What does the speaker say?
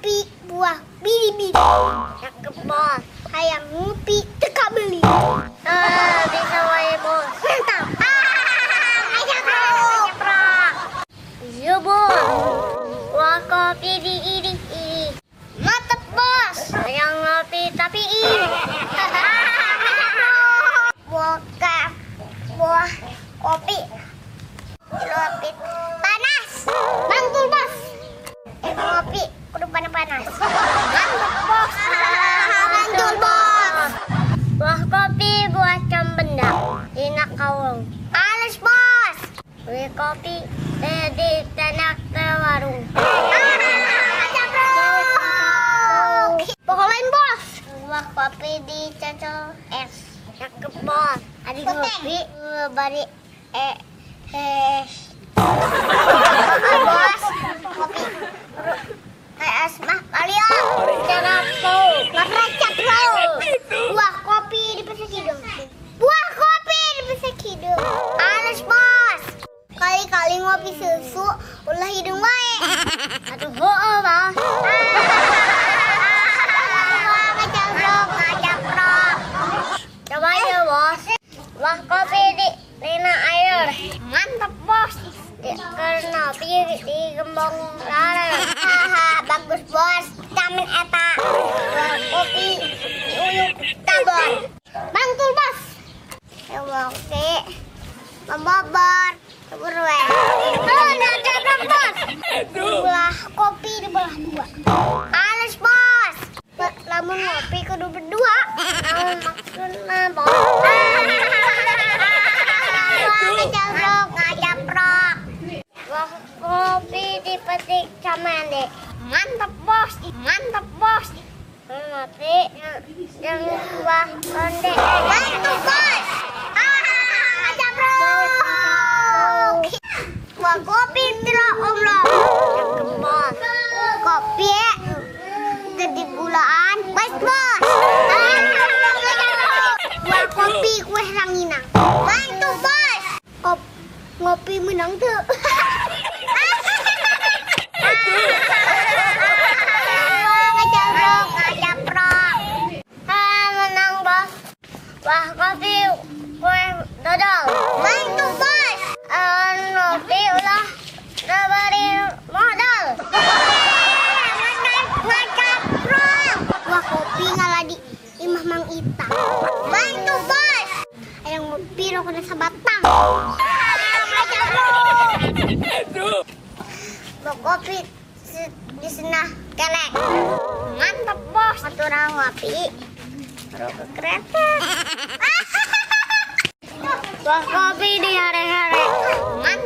Kopi buah biri-biri. Cakep, bos. Hayang ngopi teu kabeli. Ah, bisa wae, bos. Mantap. Ah, ngacapruk. Iya, bos. Wah, kopi diiri-iri. Mantap, bos. Hayang ngopi tapi iri. Buah buah kopi. Kopi panas. Mantul, bos. Ngopi kudu panas-panas. Mantap, bos. Mantul, bos. Buah kopi buah cempedak. Dina kawung. Halus, bos. Beli kopi di tanah ke warung. Pokoknya, bos. Buah kopi di cocol es. Cakep, bos. Ada kopi bari es. Bos, kopi es mah kalian. Capruk. Buah kopi di pesek hidung. Buah kopi di pesek hidung. Halus, bos. Kali-kali ngopi susu ulah hidung wae. Aduh, bohong, bos. Ngacapruk, ngacapruk. Coba ya, bos. Buah kopi di Lina air. Mantap, bos. Karena di gembong rara. Haha, bagus, bos. Vitamin eta. Buah kopi di uyuk tabon. Mantul, bos. Oke. Membobor. Berwe. Oh, ngacapruk, bos. Belah kopi di belah dua. Halus, bos. Lamun ngopi kudu berdua. Namun maksudna, bos? Ngacapruk, ngacapruk. Buah kopi dipetik cemende. Mantap, bos. Mantap, bos. Ngopi yang buah konde. Mantap, bos. Ah, ngacapruk. Buah kopi tidak omlok. Cakep, bos. Kopi gede gulaan. Baik, bos. Buah kopi kue ranginang. Mantap, bos. Ngopi menang tuh. Ngacapruk, ngacapruk. Ah, menang, bos. Wah, kopi kue dodol. Mantap, bos. Ngopi ulah bari modal. Ngacapruk. Wah, kopi ngalah di imah Mang Ita. Mantap, bos. Hayang ngopi rokona sabatang. Ngacapruk. Buah kopi di senah kelek. Mantap, bos. Aturan ngopi. Rokok kereta. Buah kopi di hare-hare. Mantap.